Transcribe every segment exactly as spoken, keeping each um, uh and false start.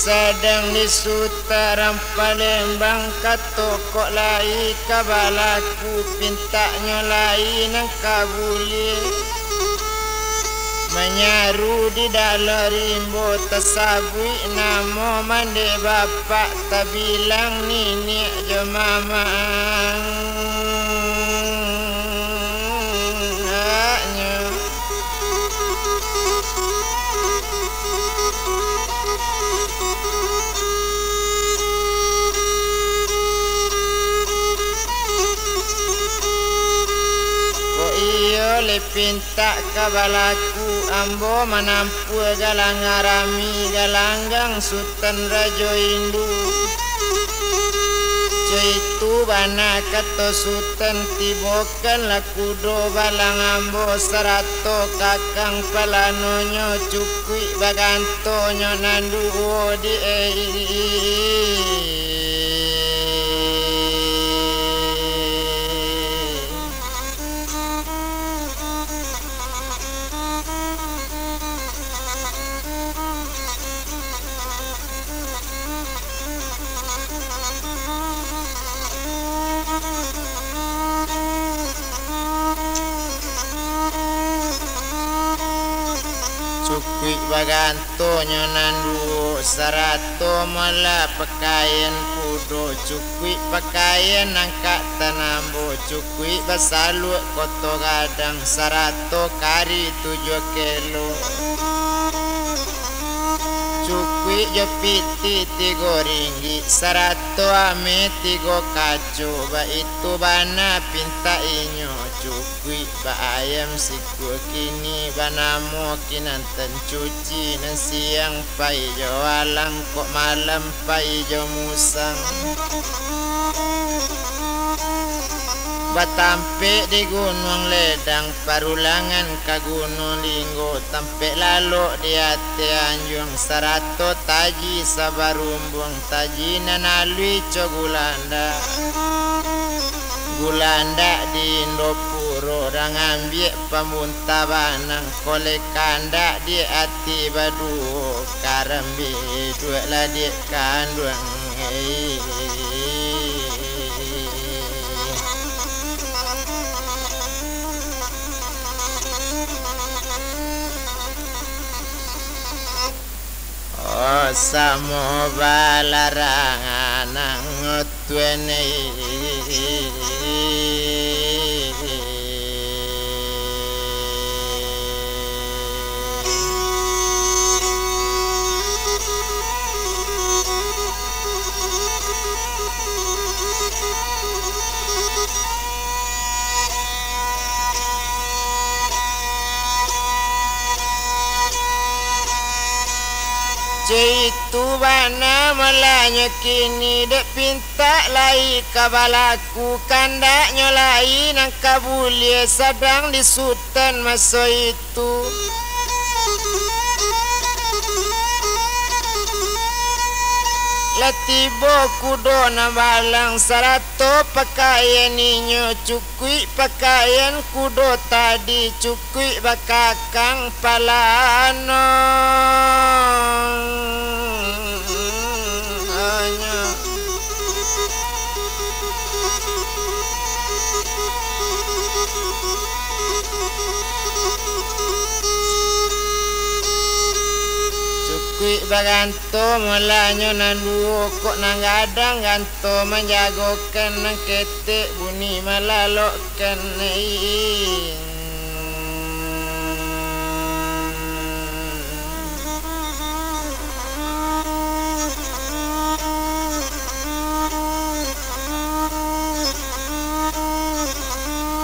Sadang di Sutan Palembang, kato kok lai ka balaku, pintaknyo lai nan ka buliah. Manyaru di dalam rimbo, tasabuik namo mandeh bapak, tabilang niniak jo mamaknyo. Kok iyo lai pintak ka balaku, ambo manampuah galang arami, galanggang Sutan Rajo Indu. Co itu bana kato Sutan, tibokanlah kudo balang ambo, sarato kakang palanonyo, cukuik bagantonyo nan duo di. Cukuik bagantonyo nan duo, sarato malah pakaian kudo, cukuik pakaian angkatan ambo, cukuik basaluak koto gadang, sarato kari tujuah kelo. Cukuik jo pitih tigo ringgik, sarato ameh tigo kaco, baitu bana pintak inyo. Cukuik baayam sikua kini, banamo kinantan cuci, nan siang pai jo alang, kok malam pai jo musang. Batampek di Gunuang Ledang, parulangan ka Gunuang Linggo, tampek lalok di ateh anjuang, sarato taji sabarumbuang, taji nan aluih co gulanda. Gulanda di Indopuro, urang ambiak pambunta banang, koleh kandak di ati baduo, karambia duduaklah di kanduang. Oh, samo balarangan ang tuan. Co itu bana malanyo kini, dek pintak lai ka balaku, kandaknyo lai nan ka buliah, sadang di Sutan maso itu. Lah tibo kudo nan balang, sarato pakaian inyo, cukuik pakaian kudo tadi, cukuik bakakang palanonyo. Cukuik baganto malanyo nan duo, kok nan gadang ganto manjagokan, nan ketek bunyi malalokkan.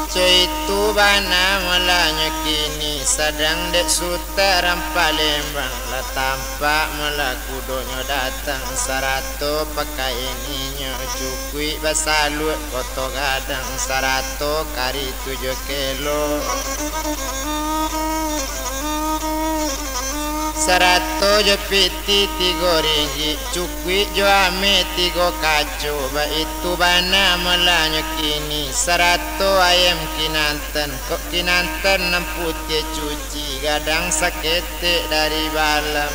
Co itu bana malanyo kini, sadang dek Sutan Palembang, lah tampak mala kudonyo datang, sarato pakaian inyo cukuik basaluak koto gadang, sarato kari tujuah kelo. Sarato jo pitih tigo ringgik, cukuik jo ameh tigo kaco, baitu bana malanyo kini, sarato ayam kinantan, kok kinantan nan putiah cuci, gadang saketek dari balam.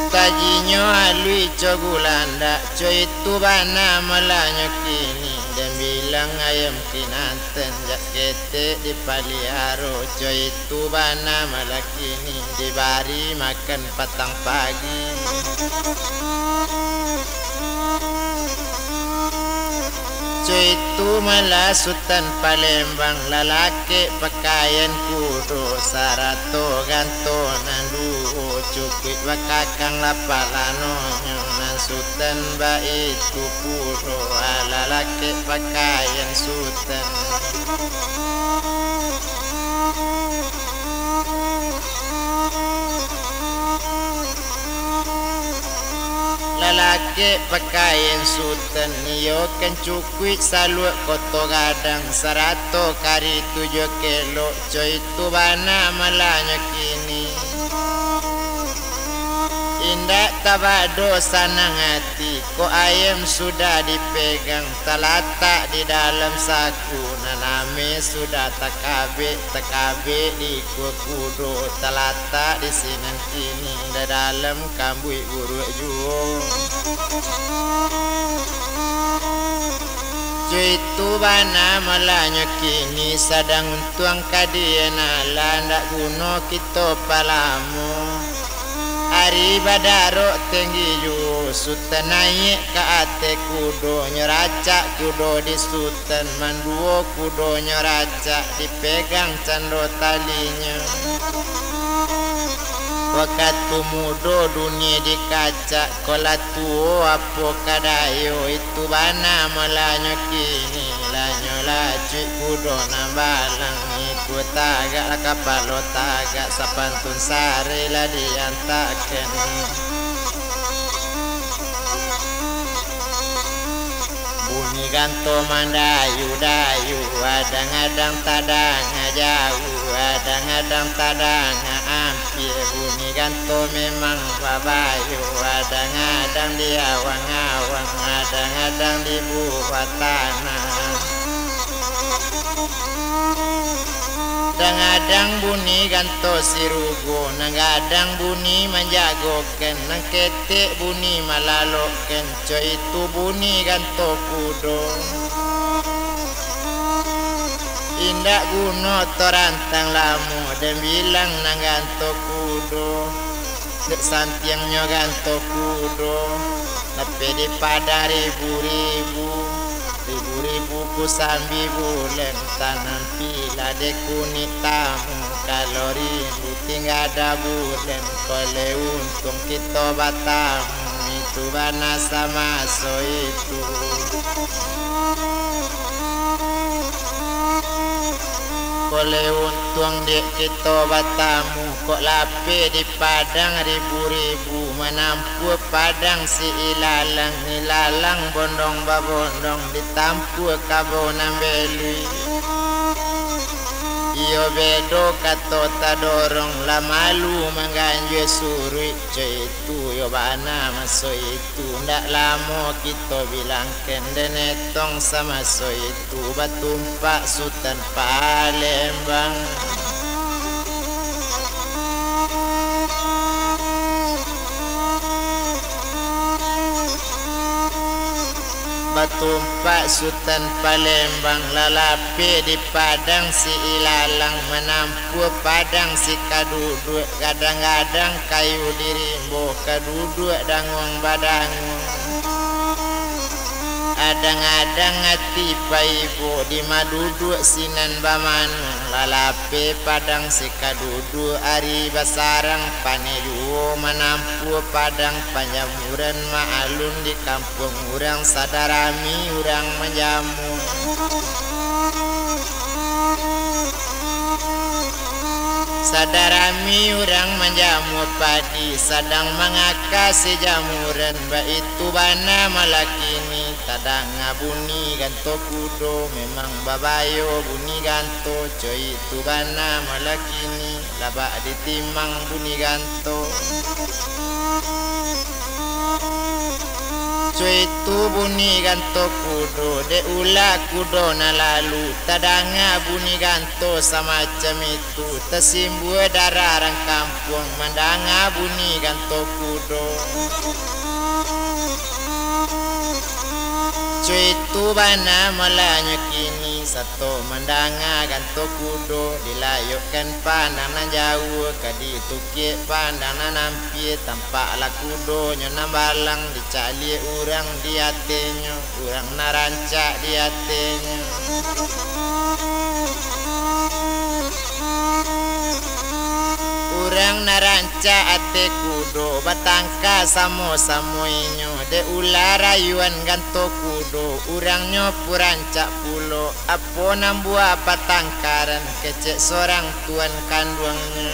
Tajinyo aluih co gulandak, co itu bana malanyo kini. Den bilang ayam kinanten, jak ketek dipaliaro, co itu bana malah kini, dibari makan patang pagi. Co itu malah Sutan Palembang, lalakek pakaian kudo, sarato ganto nan duo, cukuik bakakang lapak lanonyo, nan Sutan baitu pulo, lalakek pakaian Sutan. Lalakek pakaian Sutan, iyo kan cukuik saluak koto gadang, sarato kari tujuah kelok, co itu bana malanyo kini. Indak tabado sanang ati, kok ayam sudah dipegang, talatak di dalam saku, nan ame sudah takabek, takabek di ikua kudo, talatak di sinan kini, di dalam kambuik buruak juo. Co itu bana malanyo kini, sadang untuang ka dienalan, ndak guno kito palamo. Ari badarok tenggi juo, Sutan naiak ka ateh kudo, nyo racak kudo di Sutan, manduo kudonyo racak, dipegang cando talinyo. Wakatu mudo dunie dikacak, kok lah tuo apo ka dayo, itu bana malanyo kini, lanyo lacuik kudo nan balang, ikua tagak lah kapalo tagak, sapantun sare lah diantakan. Bunyi ganto mandayu-dayu, adang-adang tadanga jauah, adang-adang tadanga ampia. Bunyi ganto memang babayo, adang-adang di awang-awang, adang-adang di buah tanah. Adang-adang bunyi ganto sirugo, nan gadang bunyi manjago kan, nan ketek bunyi malalokan, co itu bunyi ganto kudo. Indak guno torantang lamo, den bilang nan ganto kudo. Dek santiangnyo ganto kudo, lapeh di padang ribu-ribu, ribu-ribu kusambi bulan, tanam pilah dek kunik tamu, kalau rindu tingga dabulan, kok lai untuang kito batamu, itu bana samaso itu. Kok lai untuang dek kito batamu, kok lapeh di padang ribu-ribu, manampua padang si ilalang, ilalang bondong babondong, ditampua kabau nan beluih. Iyo bedo kato tadorong, lah malu mangganjua suruik, co itu yo bana maso itu, ndak lamo kito bilangkan, den etong samaso itu, batumpak Sutan Palembang. Batumpak Sutan Palembang, lah lapeh di padang si ilalang, manampua padang si kaduduak, gadang-gadang kayu di rimbo, kaduduak danguang badanguang. Adang-adang ati paibo, di maduduak sinan bamanuang, lah lapeh padang si kaduduak, ari basarang paneh juo manampua padang panjamuran, maalun di kampuang urang sadarami urang manjamua. Sadarami urang manjamua padi, sadang mangaka si jamuran, baitu bana malah kini, tadanga bunyi ganto kudo, memang babayo bunyi ganto, co itu bana malah kini, labak ditimang bunyi ganto. Co itu bunyi ganto kudo, dek ulah kudo nan lalu. Tadanga bunyi ganto samacam itu, tasimbua darah rang kampuang, mandanga bunyi ganto kudo. Co itu bana malanyo kini, sato mandanga ganto kudo, dilayokkan pandang nan jauah, ka ditukik pandang nan ampia, tampaklah kudonyo nan balang, dicaliak urang di atenyo, urang nan rancak di atenyo. Urang nan rancak ate kudo, batangka samo-samo inyo, dek ulah rayuan ganto kudo, urangnyo pun rancak pulo. Apo nan buah patangkaran, kecek sorang tuan kanduangnyo.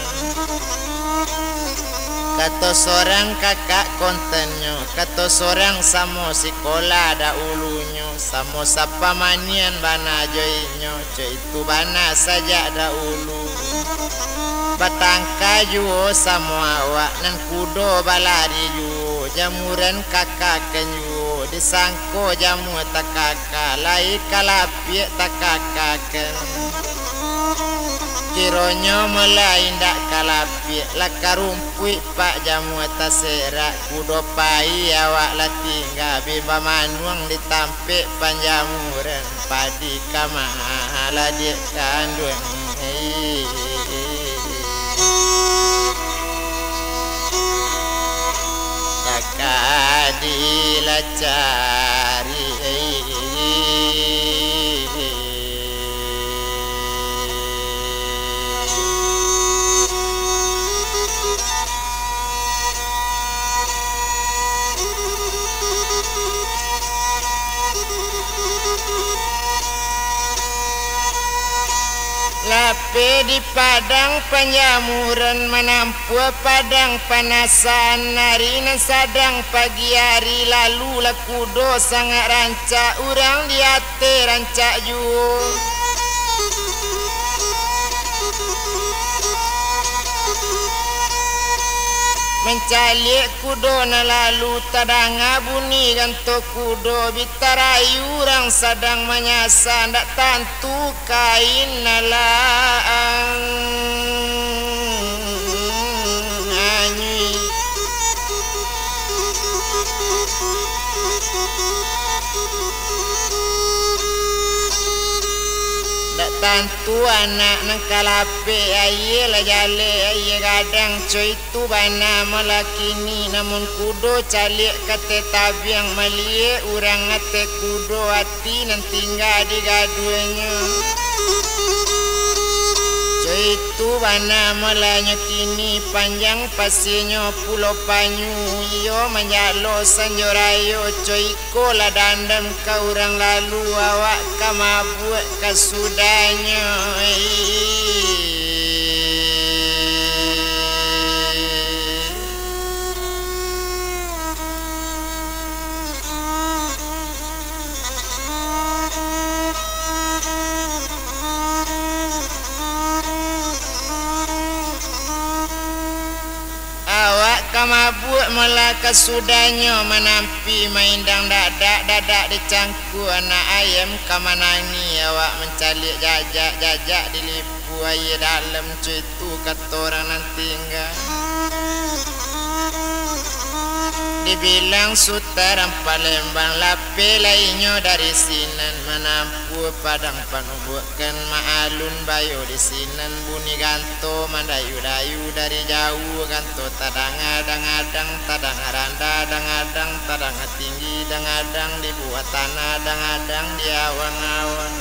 Kato sorang kakak kontennyo, kato sorang samo sikolah dahulunyo, samo sapamanian bana jo inyo, co itu bana sajak dahulu. Batangka juo samo awak, nan kudo balari juo, jamuran kakakan juo, disangko jamua takaka, lai kalapiak takakakan. Kironyo mulai indak kalapiak, lah karumpuik pak jamua taserak, kudo pai awak lah tingga, bimba manuang di tampek panjamuran, padi ka malah diak kanduang. Takadi lah cari. Lapeh di padang panjamuran, manampuah padang panasaan, ari nan sadang pagi ari, lalu lah kudo sangaik rancak, urang di ateh rancak juo. Mancaliak kudo nan lalu, tadanga bunyi ganto kudo, bi tarayu urang sadang manyasa, ndak tantu kain alaan anyuik. Ndak tantu anak nan kalapek, aia lah jaleh, aia gadang, co itu bana malah kini, namun kudo caliak ka ateh tabiang, maliek urang ateh kudo, ati nan tingga di gaduahnyo. Co itu bana malanyo kini, panjang pasienyo pulo panyu, iyo manjalo sanjo rayo, co iko lah dandam ka urang lalu, awak ka mabuak kasudahnyo. Awak ka mabuak malah kasudahnyo, manampi maindang dadak, dadak dicangkua anak ayam ka manangih, awak mancaliak jajak, jajak dilipu aia dalam, co itu kato urang nan tingga. Dibilang Sutan Palembang, lapeh lah inyo dari sinan, manampuah padang panubuakan, maalun bayo di sinan, bunyi ganto mandayu-dayu dari jauah, ganto tadanga dang-adang, tadanga randah dang-adang, tadanga tinggi dang-adang, di buah tanah dang-adang, di awang-awang.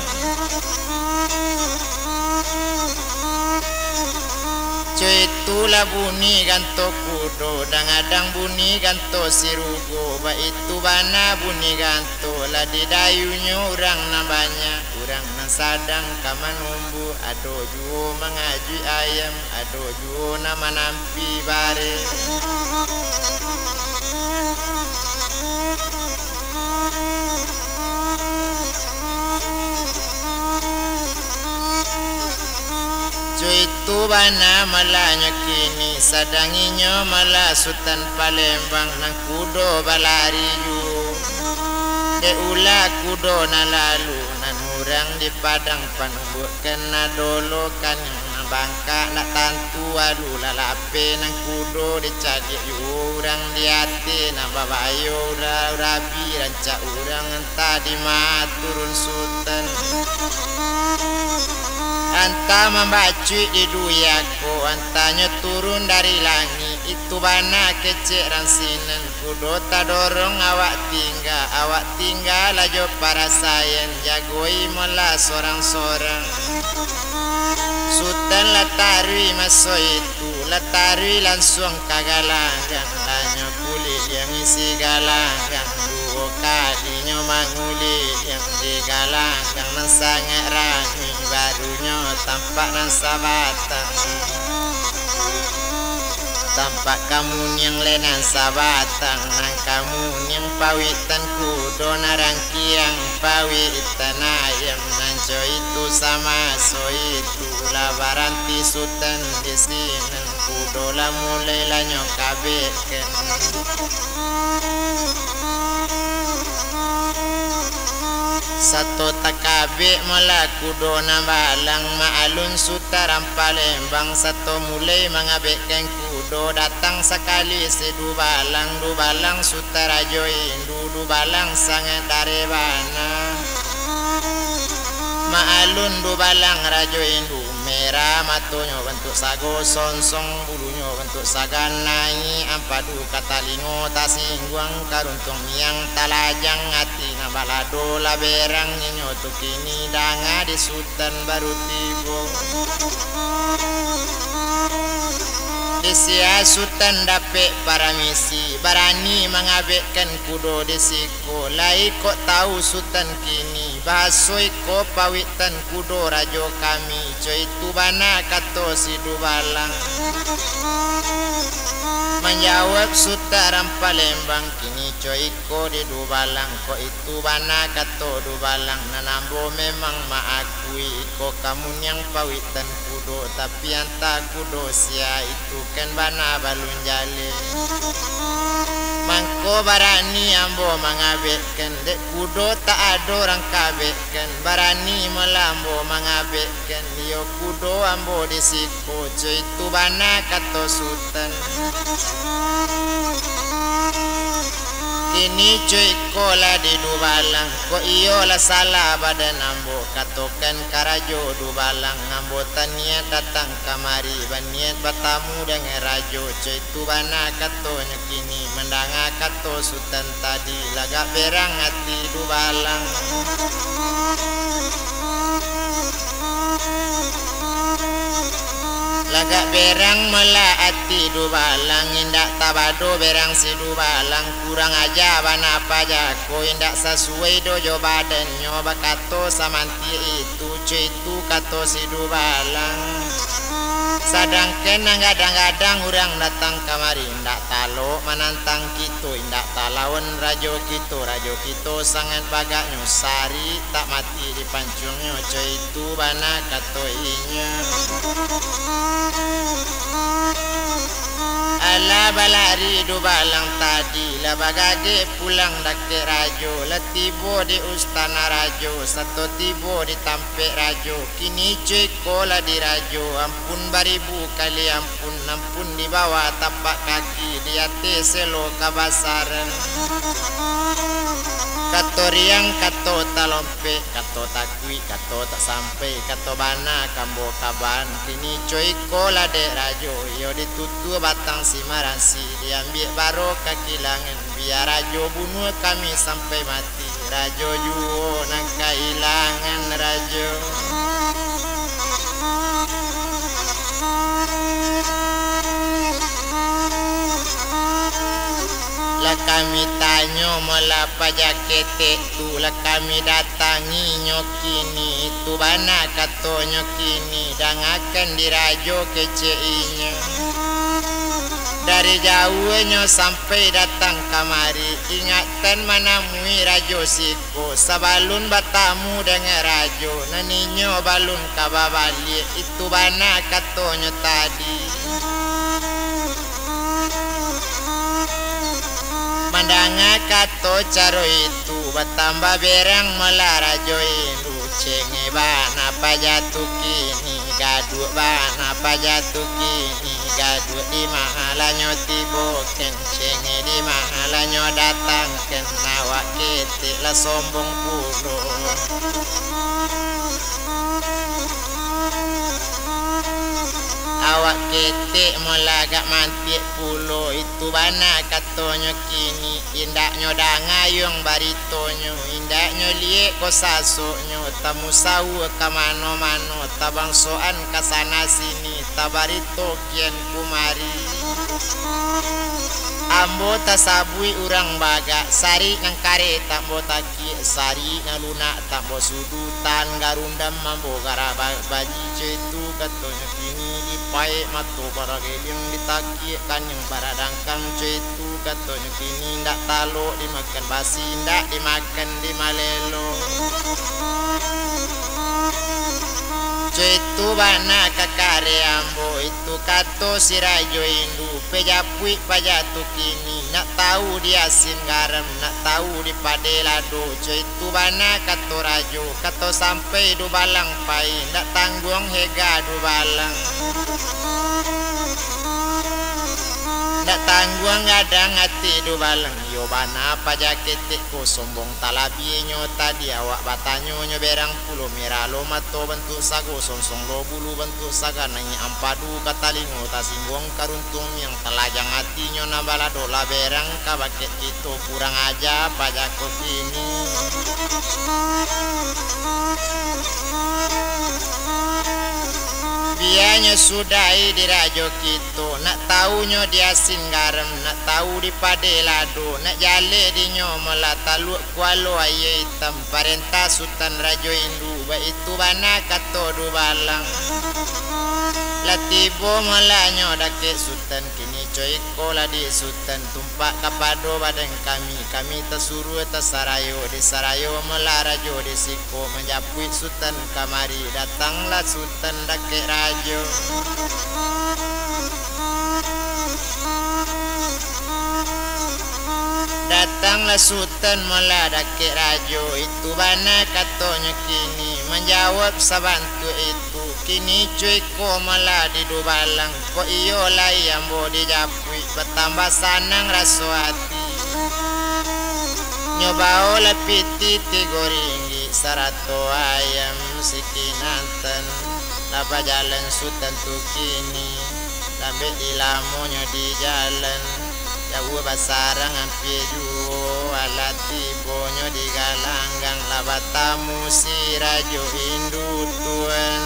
Co itulah bunyi ganto kudo, dang-adang bunyi ganto sirugo, baitu bana bunyi ganto, lah didayunyo urang nan banyak, urang nan sadang ka manumbuak, ado juo mangajuik ayam, ado juo nan manampi bareh. Co itu bana malanyo kini, sadang inyo malah Sutan Palembang, nan kudo balari juo. Dek ulah kudo nan lalu, nan urang di padang panubuak, kena dolo kaniang nan bangkak, ndak tantu alu. Lah lapeh nan kudo dicaliak juo urang di ateh, nan babayo ura-urabi rancak urang, antah di ma turun Sutan. Antah mambacuik di duya ko, antahnyo turun dari langik, itu bana kecek rang sinan. Kudo tadorong awak tingga, awak tingga lah jo parasaian, jagoi molah sorang-sorang. Sutan lah taruih maso itu, lah taruih lansuang ka galanggang, lah nyo kuliliang isi galanggang, duo kalinyo manguliliang di galanggang nan sangaik rami, barunyo tampak nan sabatang. Tampak kamuniang lai nan sabatang, nan kamuniang pawitan kudo, nan rangkiang pawitan ayam, nan co itu samaso itu lah baranti Sutan di sinan. Kudo lah mulai lah nyo kabekkan. Sato takabek malah kudo nan balang, maklun Sutan Rampalembang sato mulai mangabekkan kudo. Datang sakali si Dubalang, Dubalang Sutan Rajo Indu, Dubalang sangaik dareh bana. Maklun Dubalang Rajo Indu, merah matonyo bantuak sago sonsong, bulunyo bantuak sagan naiak ampadu ka talingo, tasingguang karuntuang miang, talajang ati nan balado lah berang. Inyo tu kini danga di Sutan baru tibo. Di sia Sutan dapek paramisi, barani mangabekkan kudo di siko. Lai kok tau Sutan kini, bahaso iko pawitan kudo rajo kami, co itu bana kato si Dubalang. Manjawab Sutan Rampalembang, kini co iko di Dubalang, kok itu bana kato Dubalang, nan ambo memang maakui, iko kamuniang pawitan kudo, tapi antah kudo sia itu kan bana balun jaleh. Mangko barani ambo mangabekkan, dek kudo tak ado rang kabekkan, barani malah ambo mangabekkan, iyo kudo ambo di siko, co itu bana kato Sutan. Kini co iko lah di Dubalang, kok iyo lah salah badan ambo, katokan ka Rajo Dubalang, ambo taniat datang kamari, baniat batamu dangan Rajo, co itu bana katonyo kini, mandanga kato Sutan tadi, lagak berang ati Dubalang. Lagak berang malah ati Dubalang, indak tabado berang si Dubalang, kurang aja bana paja ko, indak sasuai doh jo badannyo, bakato samantiak itu, co itu kato si Dubalang. Sadangkan nan gadang-gadang urang datang kamari, indak talok manantang kito, indak talawan rajo kito, rajo kito sangaik bagaknyo, sari tak mati dipancuangnyo, co itu bana kato inyo. Alah balari Dubalang tadi, lah bagageh pulang dakek rajo, lah tibo di ustana rajo, sato tibo di tampek rajo. Kini co iko lah di rajo, ampun baribu kali ampun, ampun di bawah tapak kaki, di ateh selo kabasaran. Kato riang, kato talompek, kato takuik, kato tak sampai, kato bana kambo kaban. Kini co iko lah dek rajo, iyo ditutuak batang simaransi, diambiak baro ka kilangan, bia rajo bunuah kami sampai mati. Rajo juo nan kailangan rajo. Lah kami tanyo malah paja ketek tu, lah kami datangi nyo kini, itu bana katonyo kini, dangakan di rajo kecek inyo. Dari jauah nyo sampai datang kamari, ingatan manamui rajo siko, sabalun batamu dangan rajo, nan inyo balun ka babaliak, itu bana katonyo tadi. Mandanga kato caro itu, Batambah berang malah rajo indu, cengeh bana paja tu kini, gaduak bana paja tu kini, gaduak di mahalanyo tibokan, cengeh di mahalanyo datangkan, awak ketek lah sombong pulo. Awak ketek malah agak mantiak pulo, itu bana katonyo kini, indaknyo danga yuang baritonyo, indaknyo liek ko sasoknyo, tamusawua ka mano-mano, tabangsoan ka sana sini, tabarito kian kumari. Ambo tasabuik urang bagak, sarik nan kareh tak ambo takiak, sarik nan lunak tak ambo sudutan, garundam ambo garah ba-, baji, caitu katonyo kini, dipaek mato barageliang, ditakiak kaniang baradangkang, caitu katonyo kini, indak talok dimakan basi, indak dimakan dimalelo. Caitu bana ka kareh ambo, itu kato si rajo indu, pejapuik paja tu kini, nak tau di asin garam, nak tau di padeh lado, caitu bana kato rajo, kato sampai dubalang pai, ndak tangguang hega dubalang. Ndak tangguang gadang ati dubalang, iyo bana paja ketek ko sombong talabiahnyo tadi, awak batanyo nyo berang pulo, merah lo mato bantuak sago, songsong lo bulu bantuak saga, naiak ampadu ka talingo, tasingguang ka runtuang miang, talajang atinyo nan balado, lah berang ka bakeh kito, kurang aja paja ko kini. Bianyo sudahi di rajo kito, nak taunyo di asin garam, nak tau di padeh lado, nak jaleh dinyo malah taluak kualo aia itam, parentah Sutan Rajo Indu, baitu bana kato dubalang. Lah tibo malah nyo dakek Sutan, kini co iko lah di Sutan, tumpak kapado badan kami, kami tasuruah tasarayo, disarayo malah rajo di siko, manjapuik Sutan kamari, datanglah Sutan dakek rajo. Datanglah Sutan malah dakek rajo, itu bana katonyo kini, manjawab sabantuak itu, kini co iko malah di dubalang, kok iyo lai ambo dijapuik, batambah sanang raso ati. Nyo baolah pitih tigo ringgik, sarato ayam sikinantan, lah bajalan Sutan tu kini. Lambek di lamonyo di jalan, jauah basarang ampia juo, alah tibonyo di galanggang, lah batamu si Rajo Indu Tuan.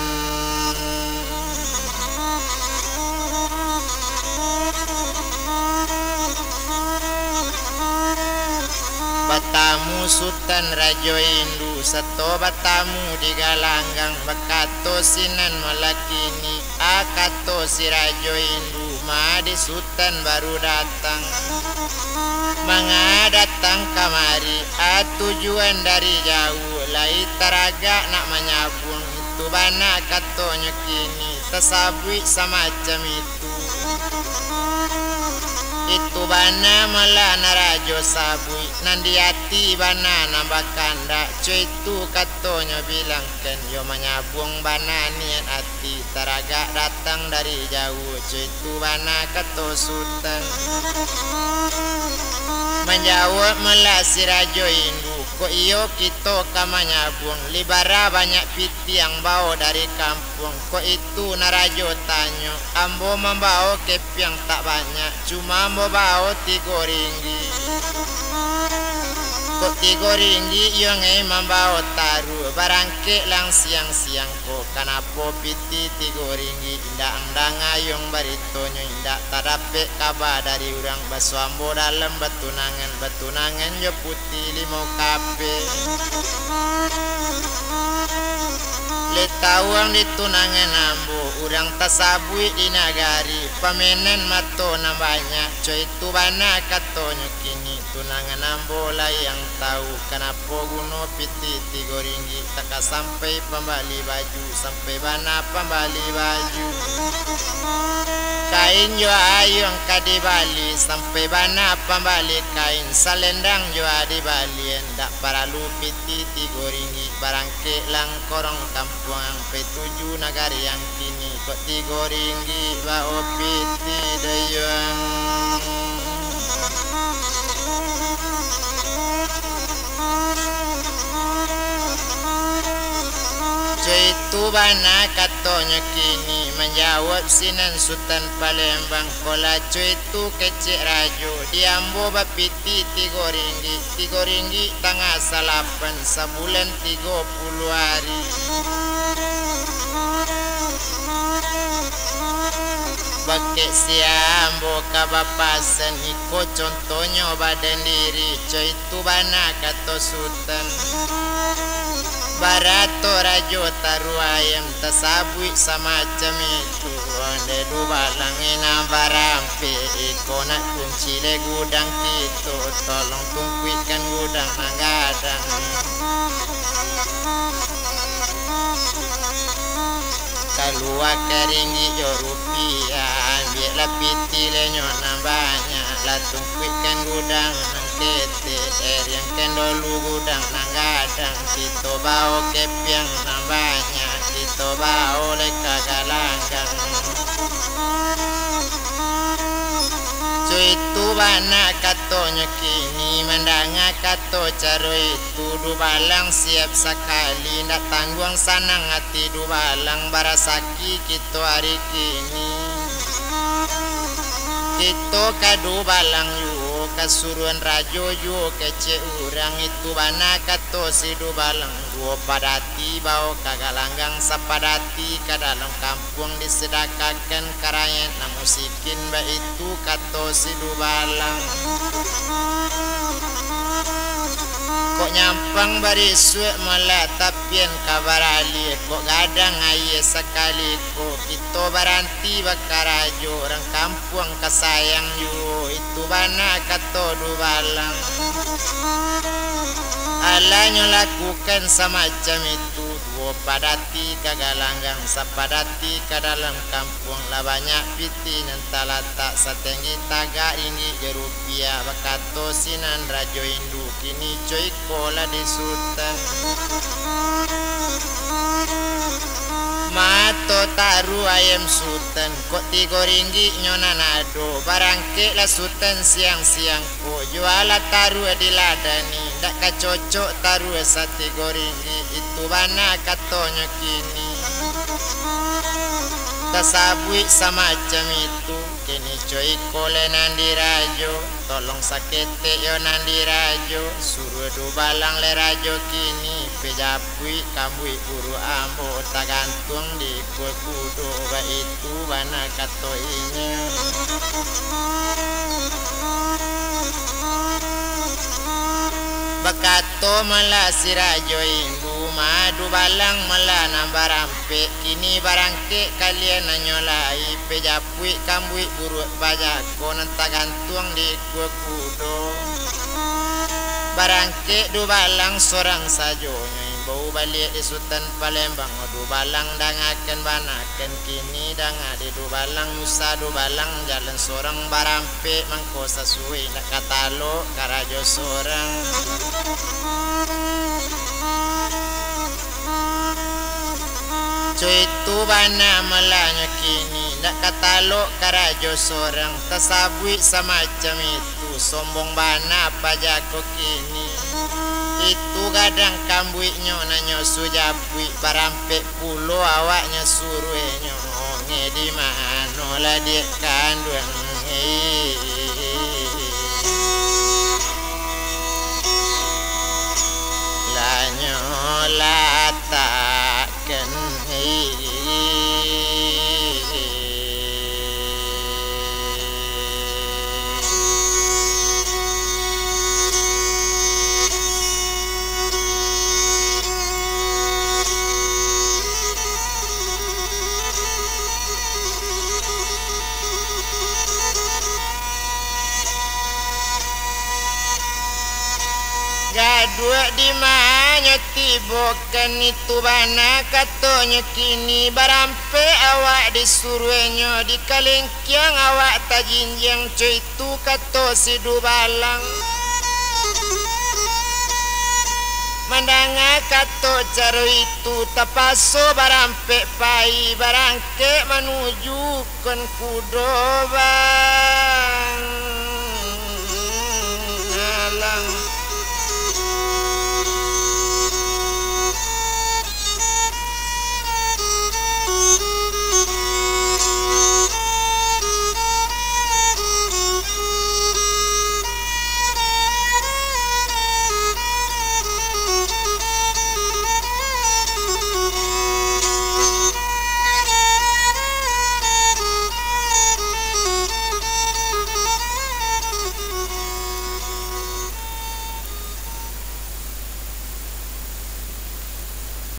Batamu Sutan Rajo Indu, sato batamu di galanggang, bakato sinan malah kini, a kato si Rajo Indu, ma di Sutan baru datang. Manga datang kamari, a tujuan dari jauah, lai taragak nak manyabuang, itu bana katonyo kini, tasabuik samacam itu. Itu bana malah nan rajo sabuik, nan di ati bana nan bakandak, co itu katonyo bilangkan, yo manyabuang bana niat ati, taragak datang dari jauah, co itu bana kato Sutan. Manjawab malah si Rajo Indu, kok iyo kito ka manyabuang, lai bara banyak pitiang bao dari kampuang, kok itu nan rajo tanyo, ambo mambao kepiang tak banyak, cuma ambo bao tigo ringgik. Kok tigo ringgik iyo ngai mambao taruah, barangkek lang siang-siang ko, kanapo pitih tigo ringgik, indak ang danga yuang baritonyo, indak tadapek kaba dari urang, baso ambo dalam batunangan, batunangan jo Puti Limo Kapeh. Lai tau ang di tunangan ambo, urang tasabuik di nagari, pamenan mato nan banyak, co itu bana katonyo kini, tunangan ambo lai ang tau, kanapo guno pitih tigo ringgik, tak ka sampai pambali baju, sampai bana pambali baju. Ka Kain jo ayuang ka dibali, sampai bana pambali kain, salendang jo dibali, ndak paralu pitih tigo ringgik, barangkek lang korong kampuang, pai tuju nagari ang kini, kok tigo ringgik bao pitih dayuang. Co itu bana katonyo kini, manjawab sinan Sutan Palembang, ko lah co itu kecek rajo, di ambo bapitih tigo ringgik, tigo ringgik tangah salapan, sabulan tigo puluah ari. Bakek sia ambo ka bapasan, iko contohnyo badan diri, co itu bana kato Sutan. Barato rajo taruah ayam, tasabuik samacam itu, dek dubalang nan barampek, iko nak kunci lai gudang kito, tolong tungkuikkan gudang nan gadang. Kaluakan ringgik jo rupiah, ambiaklah pitih lai nyo nan banyak, lah tungkuikkan gudang nan ketek, eriangkan dulu gudang nan gadang, kito bao kepiang nan banyak, kito bao lai ka galanggang. Co itu bana katonyo kini, mandanga kato caro itu, dubalang siap sakali, ndak tangguang sanang ati dubalang, barasaki kito ari kini. Kito ka dubalang juo, ka suruahan rajo juo kecek urang, itu bana kato si dubalang, duo padati bao ka galanggang, sapadati ka dalam kampuang, disadakakan ka rakyat nan musikin, baitu kato si dubalang. Kok nyampang barisuak malah tapian ka baralih, kok gadang aia sakali ko, kito baranti bakarajo, urang kampuang ka sayang juo, itu bana kato dubalang. Alah nyo lakukan samacam itu, duo padati ka galanggang, sapadati ka dalam kampuang, lah banyak pitih nan talatak, satenggi tagak ringgik jo rupiah, bakato sinan rajo indu, kini co iko lah dek Sutan. Mato taruah ayam Sutan, kok tigo ringgik nyo nan ado, barangkeklah Sutan siang-siang ko, jualah taruah di ladani, ndak ka cocok taruah satigo ringgik, itu bana katonyo kini. Tasabuik samacam itu, kini co iko lai nan dirajo, tolong saketek yo nan dirajo, suruah dubalang lai rajo kini, pai japuik kambuik buruak ambo, tagantuang di ikua kudo, baitu bana kato inyo. Bakato malah si rajo indu, ma dubalang malah nan barampek, kini barangkek kalian nan nyo lai, pai japuik kambuik buruak pajako, nan tagantuang di ikua kudo. Barangkek dubalang sorang sajo, nyo imbau baliak dek Sutan Palembang, dubalang dangakan bana. Kan kini danga dek dubalang, usah dubalang jalan sorang, barampek mangko sasuai, ndak ka talok karajo sorang. Co itu bana malah nyo kini, ndak ka talok karajo sorang, tasabuik samacam itu, sombong bana pajako kini. Itu gadang kambuiknyo nan nyo sujapuik, barampek pulo awaknyo suruahnyo, nge di mano lah diak kanduang, nge lah nyo latakkan, nge. Aduak, di ma nyo tibokan itu bana katonyo kini, barampek awak disuruahnyo, di kalengkiang awak tajinjiang co itu, kato si Dubalang. Mandanga kato caro itu, tapaso barampek pai, barangkek manuju kon kudo ba.